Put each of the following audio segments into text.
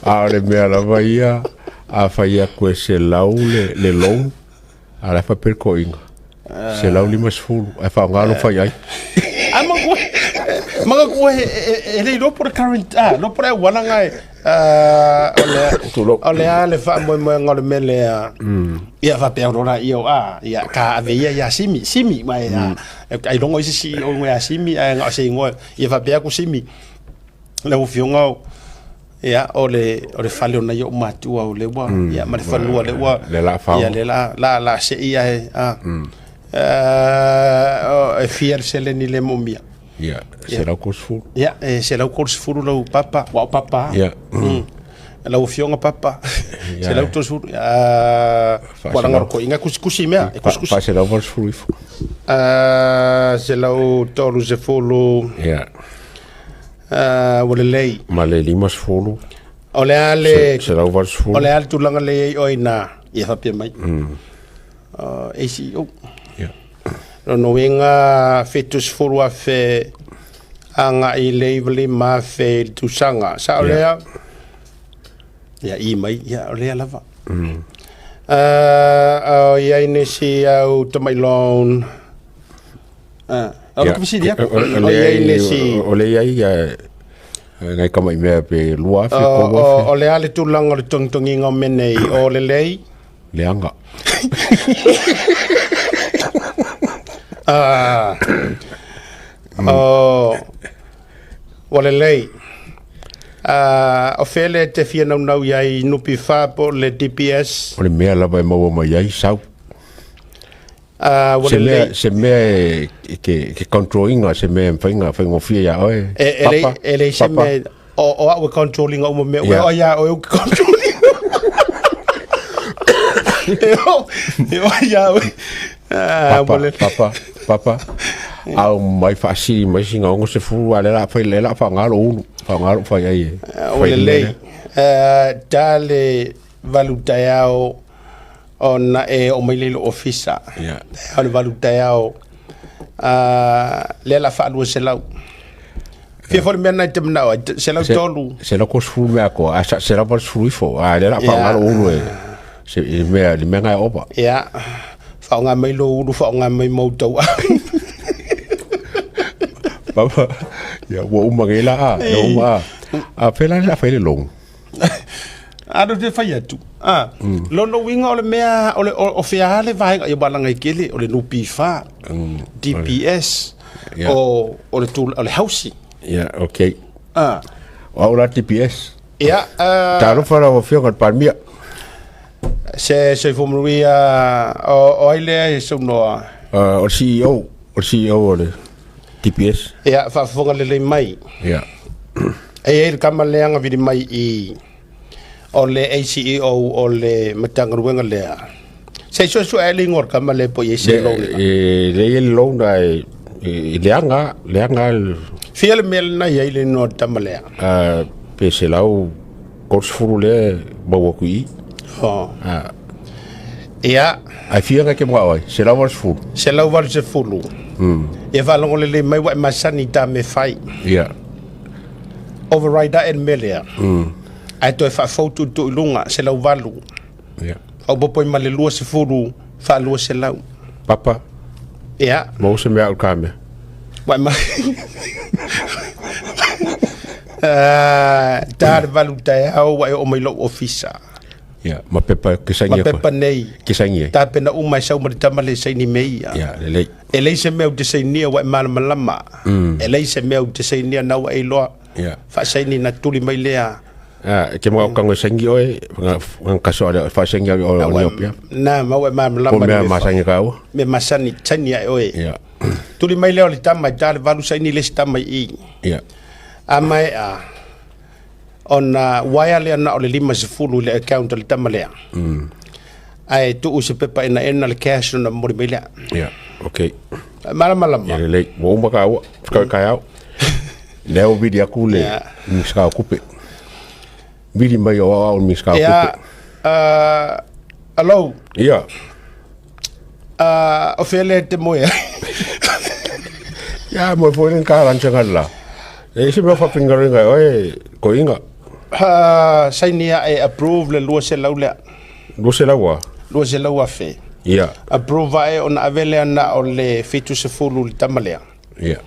A o le mea lava ia, a fai atu e 100 le loan, a la e faapea le toeaina, 150, ae faaaoga lou faiai. A manatua, manatua e le iloa po o le current, a, iloa po o le auala lena e, o le, Tulou. o le a le faamoemoega o le mea lea. Ia faapea loa laia, a, ia ta ave ia ia Simi, Simi, ma e, a, ailoga o isi CEO ia Simi, ae na o se igoa, ia faapea atu Simi, lau Afioga, ia, o le fale o nai ou matua o lea ua, ia, ma le fanua lea ua, Le la fao. Ia, le la sei ae, a, e fia le seleni le moomia. Ia, 130. Ia, e 130 lau papa, ua o papa. Lau Afioga papa, 130. Ua laga ko inga kusikusi mea, e kusikusi. 480 ifo. 130. Ua lelei. Ma le 50. O le a le 180. O le a le tulaga le ai oi na ia faapea mai. ACEO. Lona uiga 70,000 agai i le 95,000 i le tausaga. Sao lea? Ia i mai, ia o lea lava. O i ai nisi au tamai loan. O le fesili atu. O i ai nisi. O le i ai ngai tamai mea pe 2,000, 3,000. O le a le tulaga o le togitogiga o mea nei, o lelei? Leaga. O, ua lelei. O fea le te fia naunau i ai NPF po o le DPS? O le mea lava e maua mai ai sau. Ua Se mea, lelei. se mea e ke control inga, se mea e mawhainga, whaingofia ia oe. E Papa, e lei se papa. mea, o au e control inga uma mea, o ia o eu ke control inga. E o ia oe. Papa, Ua lelei. Papa, papa. Au mai faasili mai singa ongo se fulu, a le la whai, le la whaangalo ulu, whaangalo whai ai e. Ua lelei. Ta le valu taeao ona e o mai le lo ofisa. O le valu taeao lea la 200. Fia foi le mea nai te manao ai, 130. Se la ko sefulu mea ko, a sa se la pa sefulu ifo, a le la whaangalo ulu e. Se i mea, le mea ngai opa. Ia, whaonga mai lo ulu, whaonga mai mautau. Papa, ia, ua uma ngai la a, ia uma a. A pela le la whai le long. A do te whai atu. A, lono winga o le mea, o le o fea le vaega, ia wala ngai kele, o le NPF, DPS, o le o le housing. Ia, okay. A, O au la DPS. Ia, Talofa lau afioga i le Palemia. Se soifua manuia o ai lea e saunoa. O le CEO, o le CEO o le DPS. Ia, faafofoga lelei mai. E i ai le kama lea gavili mai i o le ACEO o le Matagaluega lea. Se i suesue ai le igoa o le kama lea po i ai se loan. E le i le loan a e leaga, leaga Fia le mea lena i ai le igoa o le tama lea. Pe 130 lea maua atu i i. Oh. Ia. Ai fia ngai ke mua ai, 180. 180. Ia faalogo lelei mai ua e masani i tā me fai. Override ae le mea lea. Ae toe faafou tuutuu i luga, 108. Faaopoopo i ma le 20, 200. Papa. Ia. Maua se mea au ka mea. Ua e ma... Ta le valu taeao ua e oo mai lou ofisa. Ia, ma pepa ke Ma saini aku. pepa nei. Ke saini ai. Ta pena uma e sau ma le tama le saini me ia. Ia, lelei. E lei se mea ou te sainia ua e malamalama. E lei se mea ou te sainia na ua e iloa. Faasaini na tuli mai lea. Ah, ke mga kango saini oe, nga nga kaso ale fa saini o Na o ua ni opia. Na ma ua e malamalama Po mea le ma saini ka ua. Me masani saini ai oe. Tuli mai lea o le tama i ta le valu saini le isi tama i i. A mai a ona waia lea na o le 50 i le account o le tama lea. Ae tuu se pepa ina ena le cash na momoli mai lea. Ia, okay. Malamalama. Ia lelei, ua uma ka ua, whakau kai au. Lea o vili aku le Minisita o Kupe. Vili mai o au le Minisita o Kupe. Ia, alo. Ia. O fea lea te moe ai? Ia, moe foi le ka lancha ngala. E se mea whapingaringa oe, ko inga. Saini ae approve le 200 lea. 200 a? 200,000. Ia. Approve ae ona ave lea na o le 70 i le tama lea. Ia.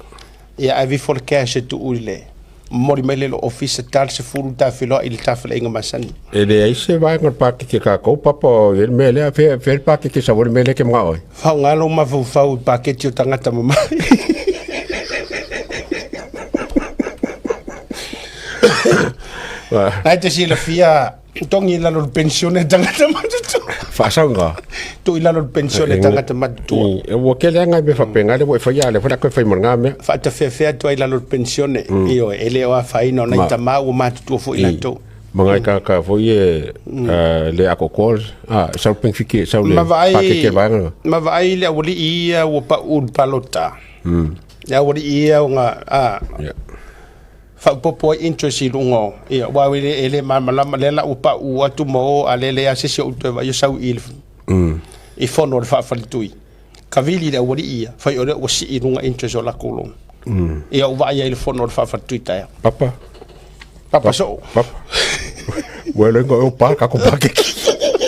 Ia ave ifo le cash e tuu i le momoli mai lea i le ofisa ta le 10 ta feiloai i le tafelaiga masani. E leai se vaega o le pakeke a tatou papa o i ai le mea lea, fea fea le pakeke e sau ai le mea lea e te manao ai? Faaaoga lou mafaufau i paketi o tagata mamalu. Na e te silafia togi i lalo o le penisione a tagata matutua. Faasauga. Tuu i lalo o le penisione a tagata matutua. Ua tele lava nai mea faapena lea ua e faia, a o lea foi o le a toe fai ma lena mea. Faatafeafea atu ai i lalo o le penisione. Ioe, e le o afaina o nai tama ua matutua foi latou. Ma nai tagata foi ia e le atoatoa, a, e sau le penefiti, e sau le paketi a le vaega lena. Ma vaai le aualii ia ua pau i le palota. Le aualii ia ua, a, faaopoopo ai interest i luga o, ia, aua e le, e le malamalama, lea la ua pau atu ma o, a lea leai lava se isi o ou toe vaai o sau i i fono a le faafaletui. Kavili le aualii ia, fai o lea ua sii i luga interest o lakou loan. Ia ou vaai ai i le fono a le faafaletui taeao. Papa. Papa soo. Papa. Ua iloa o pa kako paketi.